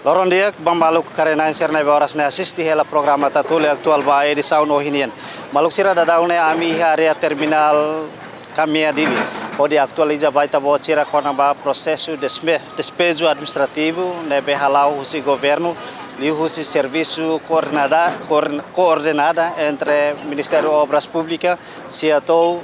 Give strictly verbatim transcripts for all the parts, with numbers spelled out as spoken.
Loron di'ak ba maluk karik-na'in sira ne'ebé oras ne'e asiste hela programa Tatoli Atuál ba edisaun ohin nian. Maluk sira, daudaun ne'e ami iha área terminál Kamea Dili, hodi atualiza ba ita-boot sira kona-ba prosesu despe-, despeju administrativu ne'ebé hala'o husi governu, liuhusi servisu koordenada, koorden-, koordenada entre Ministériu Obras Públikas, SEATOU,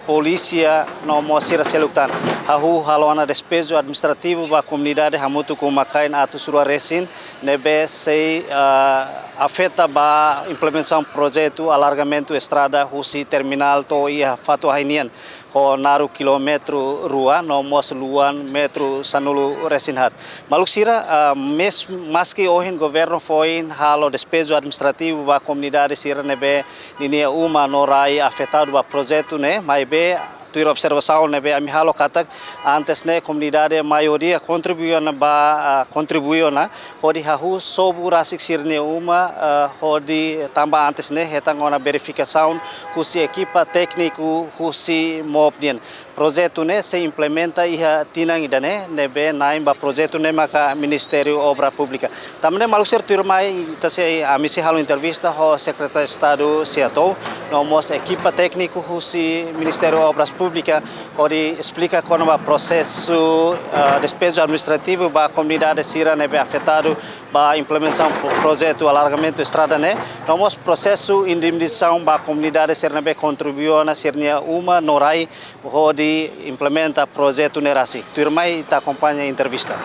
polísia no mós sira seluk tan. Hahú halo ona despeju administrativu ba komunidade hamutuk ho uma-kain atus rua resin ne'ebé sei, ah, afeta ba implementasaun projetu alargamentu estrada husi terminál to'o iha Fatuahi nian, ho naruk kilómetru rua no mós luan metru sanulu resin haat. Maluk sira, ah, mes-, maski ohin governu foin halo despeju administrativu ba komunidade sira ne'ebé ninia uma no rai afetadu ba projetu ne'e, maibé tuir observasaun ne'ebé ami halo katak antes ne'e komunidade maioria kontribui ona ba, ah, kontribui ona hodi hahú sobu rasik sira-nia uma, ah, hodi tanba antes ne'e hetan ona verifikasaun husi ekipa tékniku husi MOP nian. Projetu ne'e sei implementa iha tinan ida-ne'e, ne'ebé na'in ba projetu ne'e maka Ministériu Obras Públikas. Tanba ne'e maluk sira, tuirmai ita sei, ami sei halo entrevista ho Sekretáriu Estadu SEATOU, no mós ekipa tékniku husi Ministériu Obras Públikas, hodi esplika kona-ba prosesu, eh, despeju administrativu ba komunidade sira ne'ebé afetadu ba implementasaun pro-, projetu alargamentu estrada ne'e, no mós prosesu indemnizasaun ba komunidade sira ne'ebé kontribui ona sira-nia uma no rai hodi implementa projetu ne'e rasik. Tuirmai ita akompaña entrevista.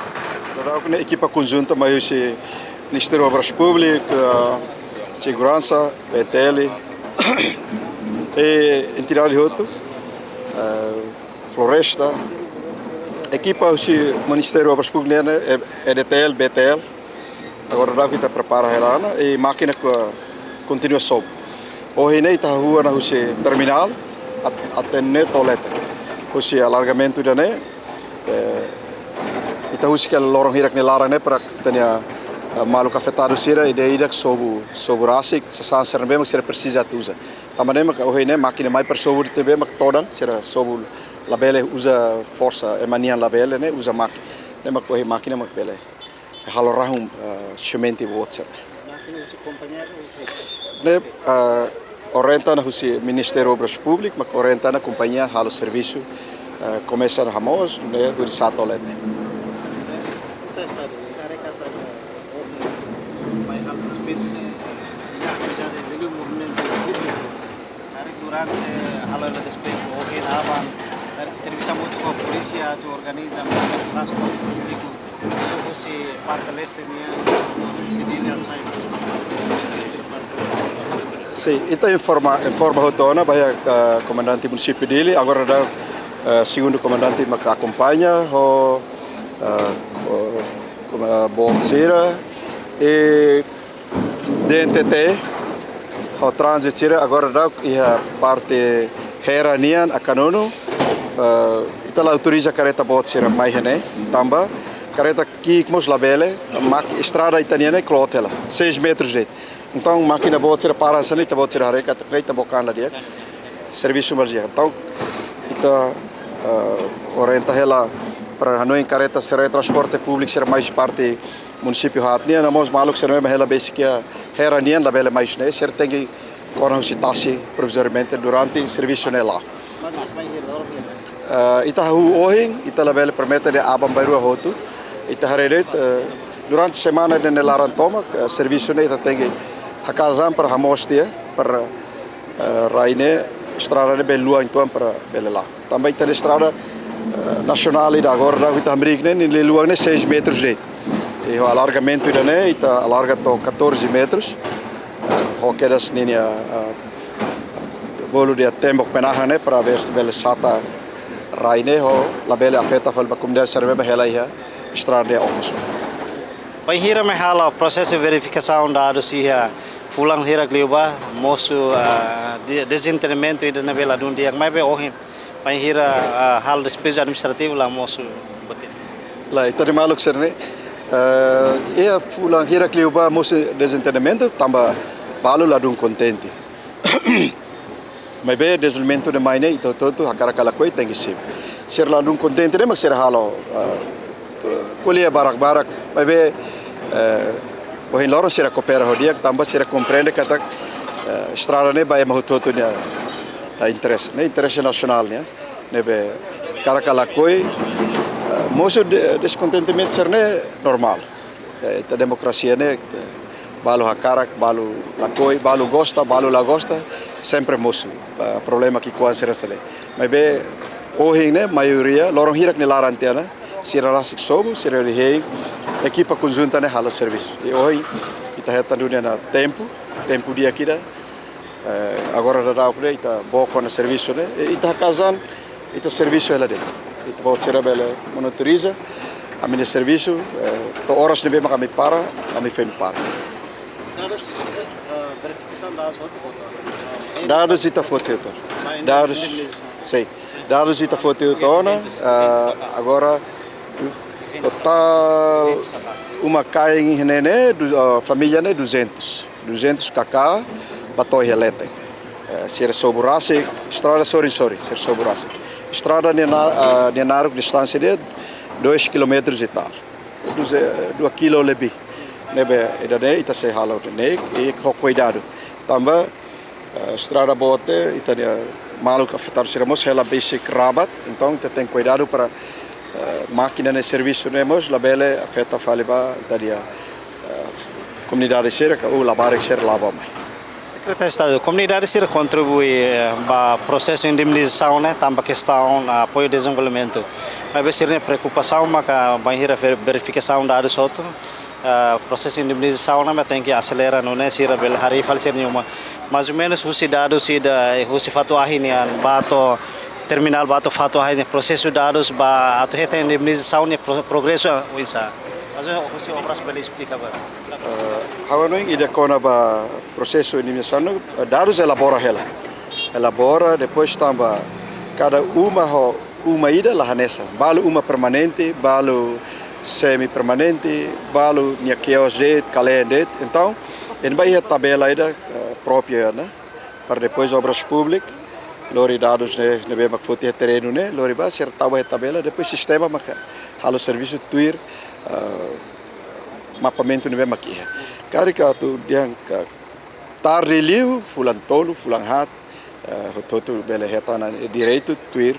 Daudauk ne'e ekipa konjunta mai husi Ministériu Obras Públikas, Seguransa, BTL, i entidade hotu, eh, Floresta, ekipa husi Ministériu Obras Públikas ne'e, eh, EDTL, BTL, agora daudauk ita prepara hela ona, i mákina ko-, kontinua sobu. Ohin ne'e ita hahú ona husi terminál, at-, até ne'e to'o leten. Husi alargamentu ida-ne'e, eh, ita husik hela loron hirak nia laran ne'e para ita-nia, eh, maluk afetadu sira, ida-idak sobu, sobu rasik, sasán sira ne'ebé mak sira presiza atu uza. Tanba ne'e mak ohin ne'e mákina mai para sobu de'it ne'ebé mak todan, sira sobu labele uza forsa, ema nian labele ne'e, uza mákina. Ne'e mak ohin mákina mak bele halo rahun, eh, simente boot sira. Mákina husi kompañia ka husi? Ne'e, eh, orienta ona husi Ministériu Obras Públikas, mak orienta ona kompañia halo servisu, eh, komesa hamoos, ne'e hodi sa'e to'o leten. Ita estadu, ita haree katak, eh, ohin mai halo despeju ne'e, eh, iha atividade liuliu movimentu públiku. Karik durante halo despeju ohin aban, karik servisu hamutuk ho polísia atu organiza movimentu transporte públiku, husi parte leste nian, husi Dili, sai parte leste. Sin, ita informa, informa hotu ona ba iha, eh, komandante munisípiu Dili, agora daudauk, eh, segundu komandante maka akompaña ho, eh, ho, ho, eh, boot sira, i DNTT, ho tránzitu sira, agora daudauk iha parte Hera nian, Akanunu, eh, ita la autoriza karreta boot sira mai iha ne'e, tanba karreta ki'ik mós labele, mak estrada ita-nian ne'e kloot hela, seis metros de'it. Entaun, mákina boot sira para hanesan ne'e, ita-boot sira haree katak ita book an la di'ak, servisu mós la di'ak. Entaun, ita, eh, orienta hela para hanoin karreta sira, transporte públiku sira mai husi parte munisípiu haat nian, no mós maluk sira ne'ebé hela besik iha Hera nian labele mai husi ne'e, sira tenke kona husi tasi provizoriamente durante servisu ne'e la'o. Eh, ita hahú ohin, ita labele promete de'it aban-bainrua hotu. Ita haree de'it, eh, durante semana ida-ne'e laran tomak, eh, servisu ne'e ita tenke haka'as an para hamoos tiha, para, eh, rai ne'e, estrada ne'e bele luan uitoan para bele la'o. Tanba ita-nia estrada, eh, nasionál ida agora daudauk ita hamriik ne'e, nia lialuan ne'e seis metros de'it. I ho alargamentu ida-ne'e, ita alarga to'o catorze metros. Eh, ho kedas ninia, eh, bolu de'it tembok penahan ne'e para bele, bele sa'e rai ne'e ho labele afeta fali ba komunidade sira ne'ebé hela iha estrada nia okos. Bainhira mai halo prosesu verifikasaun dadus iha fulan hirak liubá, mosu, ah, de-, dezentendimentu ida ne'ebé ladún di'ak, maibé ohin bainhira, ah, halo despeju administrativu la mosu buat ida. Lae, ita-nia maluk sira-ne'e, eh, iha fulan hirak liubá mosu dezentendimentu, tanba balu ladún kontente. Maibé dezenvolvimentu ne'e mai ne'e, ita hotu-hotu hakarak ka lakohi tenke simu. Sira ladún kontente ne'e mak sira halo, eh, ko'alia barak-barak. Maibé, Eh, ohin loron sira koopera ho di'ak, tanba sira komprende katak, eh, estrada ne'e ba ema hotu-hotu nia, eh, interese, ne'e interese nasionál nian, ne'ebé hakarak ka lakohi, eh, mosu de-, deskontentimentu sira-ne'e normál. Eh, ita demokrasia ne'e, eh, balu hakarak, balu lakohi, balu gosta, balu la gosta, sempre mosu, eh, problema ki'ikoan sira hanesan ne'e. Maibé ohin ne'e, maioria, loron hirak nia laran tiha ona, sira rasik sobu, sira hein, ekipa konjunta ne'e halo servisu. I ohin, ita hetan duni ona tempu, tempu di'ak ida, eh, agora daudaun ne'e, ita book ona servisu ne'e, i ita hakaas an, ita servisu hela de'it. Ita-boot sira bele monitoriza ami-nia servisu, eh, to'o oras ne'ebé mak ami para, ami foin para. Dadus, eh, verifikasaun dadus hotu, hotu. Dadus ita foti hotu. Dadus, sei. Dadus ita foti hotu ona, eh, agora totál uma-kain ne'e, du-, eh, família ne'e duzentos. Duzentos kaka ba to'o iha leten. Eh, sira sobu rasik, estrada sorin-sorin, sira sobu rasik. Estrada nia na-, eh, nia naruk distánsia ida dois quilómetros e tal. Duze-, dua kilo lebih. Ne'ebé, ida-ne'e, ita sei halo ne'e, i ho kuidadu. Tanba, eh, estrada boot, ita-nia maluk afetadu sira mós hela besik rabat. Entaun, ita tenke kuidadu para, eh, mákina ne'e servisu ne'e mós labele afeta fali ba ita-nia, eh, komunidade sira ka, ou labarik sira la'o ba mai. Sekretáriu Estadu, komunidade sira kontribui, eh, ba prosesu indemnizasaun ne'e, tanba kestaun, ah, apoiu dezenvolvimentu. Maibé sira-nia preokupasaun maka bainhira ver-, verifikasaun dadus hotu, eh, prosesu indemnizasaun ne'e mak tenke aselera nune'e sira bele harii fali sira-nia uma. Mais ou menus husi dadus ida, eh, husi Fatuahi nian ba to'o terminál ba to'o Fatuahi nian, prosesu dadus ba atu hetan indemnizasaun nia pro-, progresu oinsá. Mais ou menus husi obras bele esplika ba. Eh, ha'u hanoin ida kona-ba prosesu indemnizasaun, eh, dadus elabora hela. Elabora, depois tanba kada uma ho uma ida la hanesan. Balu uma permanente, balu semi-permanente, balu nia kios de'it, kalen de'it. Entaun, ne'ebá iha tabela ida, eh, própriu, ne'e, para depois Obras Públikas lori dadus ne'e, ne'ebé mak foti iha terrenu ne'e, lori ba, sira tau ba iha tabela, depois sistema maka halo servisu tuir, eh, mapamentu ne'ebé mak iha. Karik atu dehan katak tarde liu, fulan tolu, fulan haat, eh, hotu-hotu bele hetan ona direitu tuir,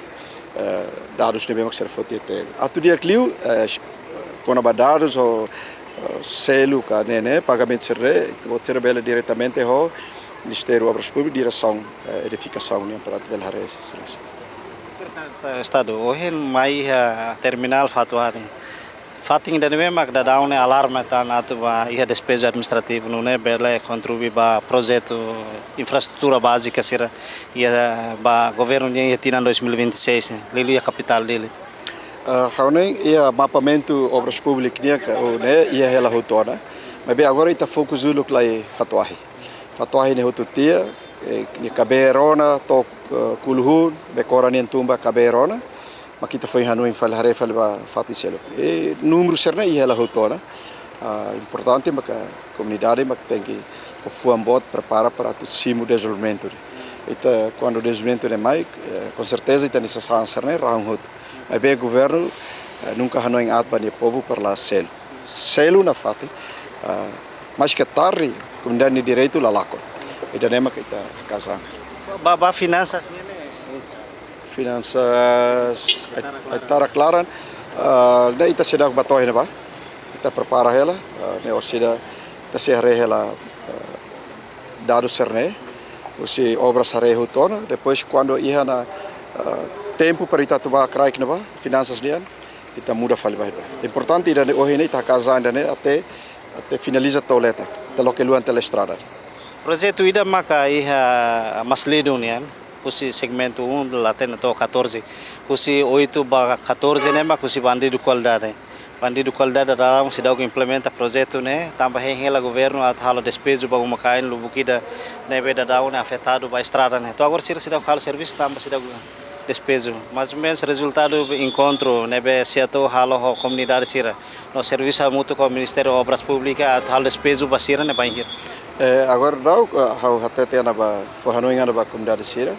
eh, dadus ne'ebé mak sira foti iha terrenu. Atu di'ak liu, eh, s-, kona-ba dadus ho, eh, selu ka ne'e ne'e, pagamentu sira-ne'e, ita-boot sira bele diretamente ho Ministériu Obras Públikas, Diresaun, eh, Edifikasaun nian para atu bele haree servisu. Sekretáriu Estadu, ohin mai iha terminál Fatuahi. Fatin ida-ne'e mak daudaun ne'e alarma tan atu ba iha despeju administrativu nune'e bele kontribui ba projetu infraestrutura bázika sira iha ba governu nian iha tinan dois mil e vinte e seis ne'e, liuliu iha kapitál Dili. Ah, ha'u hanoin iha mapamentu Obras Públikas nian ka, oh, ne'e iha hela hotu ona. Maibé agora ita fokus uluk lai Fatuahi. Fatuahi ne'e hotu tiha, eh, nia kabeer ona to'o, eh, Kuluhun, Bekora nian tun ba kabeer ona. Mak ita foin hanoin fali haree fali ba fatin seluk. I númeru sira-ne'e iha hela hotu ona. Ah, importante maka komunidade mak tenke ho fuan boot prepara para atu simu dezenvolvimentu. Ita, kuandu dezenvolvimentu ne'e mai, eh, konserteza ita-nia sasán sira-ne'e rahun hotu. Maibé governu, eh, nunka hanoin aat ba nia povu para la selu. Selu nafatin, ah, maske tarde, komunidade nia direitu la lakon. Ida-ne'e mak ita hakaas an. Ba, ba finansas nian ne'e? Finansas, ai, ai tara klaran, ah, ne'e ita seidauk bá to'o iha ne'ebá. Ita prepara hela, ah, ne'e orsida ita sei haree hela, ah, dadus sira-ne'e, husi obras haree hotu ona, depois kuandu iha ona, ah, tempu para ita atu bá kraik ne'ebá, finansas nian, ita muda fali ba iha ne'ebá. Importante ida-ne'e ohin ne'e ita hakaas an ida-ne'e até, até finaliza to'o leten, ita loke luan tiha ona estrada. Projetu ida maka iha Maslidung nian, husi segmentu um la hatene to'o catorze, husi oito ba catorze ne'e mak husi Bandidu Kualidade. Bandidu Kualidade daudaun seidauk implementa projetu ne'e, tanba hein hela governu atu halo despeju ba uma-kain lubuk ida ne'ebé daudaun ne'e afetadu ba estrada ne'e. To'o agora sira seidauk halo servisu tanba seidauk despeju. Mais ou menus rezultadu enkontru ne'ebé SEATOU halo ho komunidade sira no servisu hamutuk ho Ministériu Obras Públikas atu halo despeju ba sira ne'e bainhira? Eh, agora daudaun, eh, ha'u hatete ona ba, fó hanoin ona ba komunidade sira,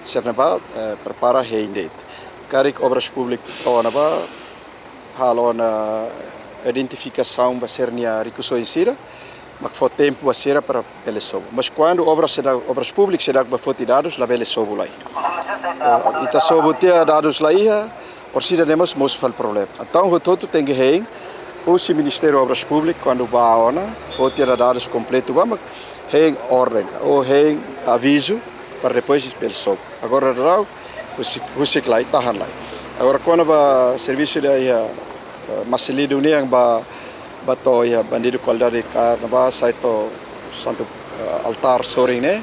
sira ne'ebá, eh, prepara hein de'it. Karik Obras Públikas to'o ona bá, halo ona, identifikasaun ba sira-nia rikusoin sira, mak fó tempu ba sira para bele sobu. Mas kuandu obras seidauk, obras públikas seidauk bá foti dadus, labele sobu lai. Eh, ita sobu tiha dadus la iha, orsida ne'e mós mosu fali problema. Entaun hotu-hotu tenke hein, husi Ministériu Obras Públikas, kuandu bá ona, fó tiha dadus kompletu bá, mak hein orden, ou hein avizu, para depois bele sobu. Agora daudaun, husik, husik lai, tahan lai. Agora kona-ba servisu ida iha, eh, Massalidu nian bá, bá to'o iha Bandidu Kualidade Kaer ne'ebá, sai to'o Santu, eh, Altár sorin ne'e,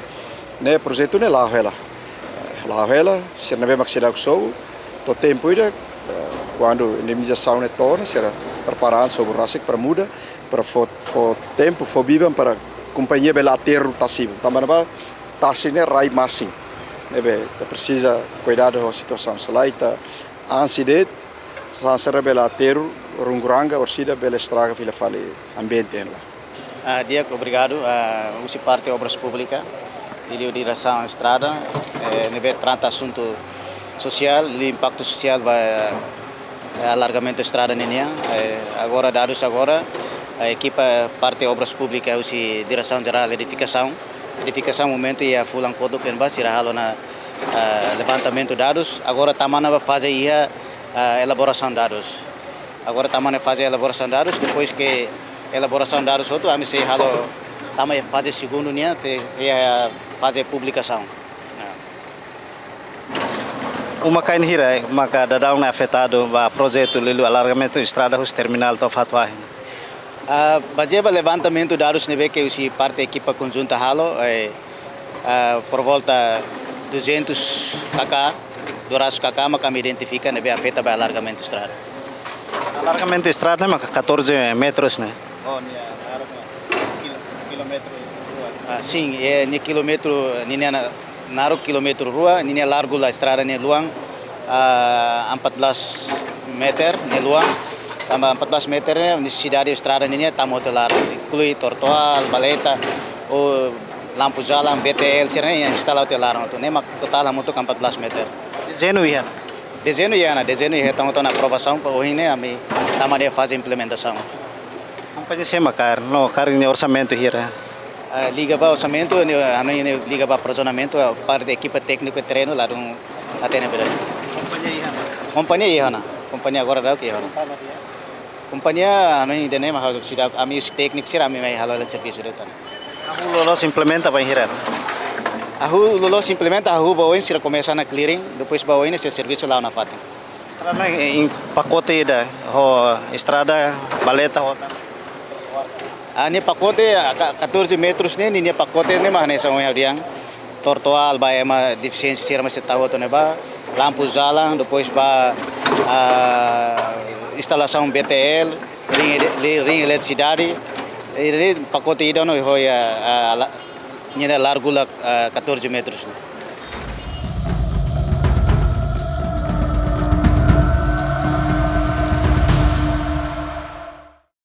ne'e projetu ne'e la'o hela. Eh, la'o hela, sira ne'ebé mak seidauk sobu, to'o tempu ida, eh, kuandu indemnizasaun ne'e to'o ona, sira prepara an sobu rasik para muda, para fó, fó tempu, fó biban para kompañia bele aterru tasi. Tanba ne'ebá tasi ne'e rai masin. Ne'ebé ita presiza kuidadu ho situasaun, se lae ita ansi de'it, sasán sira bele aterru, runguranga, orsida bele estraga fila fali ambiente ne'e. Ah, di'ak, obrigadu. Ah, husi parte Obras Públikas, liuliu Diresaun Estrada, eh, ne'ebé trata asuntu sosiál, liuliu impaktu sosiál ba, eh, alargamentu estrada ninian. Eh, agora, dadus agora, eh, ekipa parte Obras Públikas husi Diresaun Jerál Edifikasaun, edifikasaun momentu iha fulan kotuk ne'ebá sira halo ona, eh, levantamentu dadus. Agora tama ona ba faze iha, eh, elaborasaun dadus. Agora tama ona faze elaborasaun dadus, depois ke elaborasaun dadus hotu, ami sei halo tama iha faze segundu nian, te, te iha faze publikasaun. Uma-kain hira maka daudaun ne'e afetadu ba projetu liuliu alargamentu estrada husi terminál to'o Fatuahi? Ah, bazeia ba levantamentu dadus ne'ebé ke husi parte ekipa konjunta halo, eh, ah, por volta duzentus K K, dua ratus K K maka ami identifika ne'ebé afeta ba alargamentu estrada. Alargamentu estrada maka catorze metros ne'e? Oh, nia naruk kilo-, kilómetru rua. Ah, sin, eh, nia kilómetru, ninia na-, naruk kilómetru rua, ninia largu la estrada nia luan, ah, empat belas meter nia luan. Tanba empat belas meter ne'e nesesidade estrada ninia tama hotu iha laran, inklui trotoar, valeta, ou lampu jalan, B T L, sira-ne'e instala hotu iha laran hotu. Ne'e mak totál hamutuk empat belas meter. Dezeñu iha ona? Dezeñu iha ona, dezeñu iha, entaun hotu ona aprovasaun, para ohin ne'e ami tama ona iha faze implementasaun. Kompañia sé mak kaer, no kaer nia orsamentu hira? Ah, liga ba orsamentu, ne'e, anu, ne'e liga ba aprovizionamentu, ah, parte ekipa tékniku terrenu ladún hatene bele. Kompañia iha ona? Kompañia iha ona, kompañia agora daudaun iha ona. Kompañia, anu, ida-ne'e mak ha'u seidauk, ami husi tékniku sira, ami mai halo hela servisu de'it ona. Hahú loloos implementa ba hira? Hahú loloos implementa, hahú ba oin sira komesa ona clearing, depois ba oin sira servisu la'o nafatin. Estrada ne'e iha pakote ida, ho estrada, valeta, ho tan? Ah, nia pakote, ah, ka-, catorze metros ne'e, nia pakote ne'e mak hanesan ohin ha'u dehan. Trotoar ba ema defisiénsia sira mak sei tau hotu ne'ebá, lampu jalan, depois ba, ah, instalasaun B T L, ring ele-, li-, ring eletrisidade, i ne'e pakote ida no ho iha, ah, la-, nia largu la, ah, catorze metros.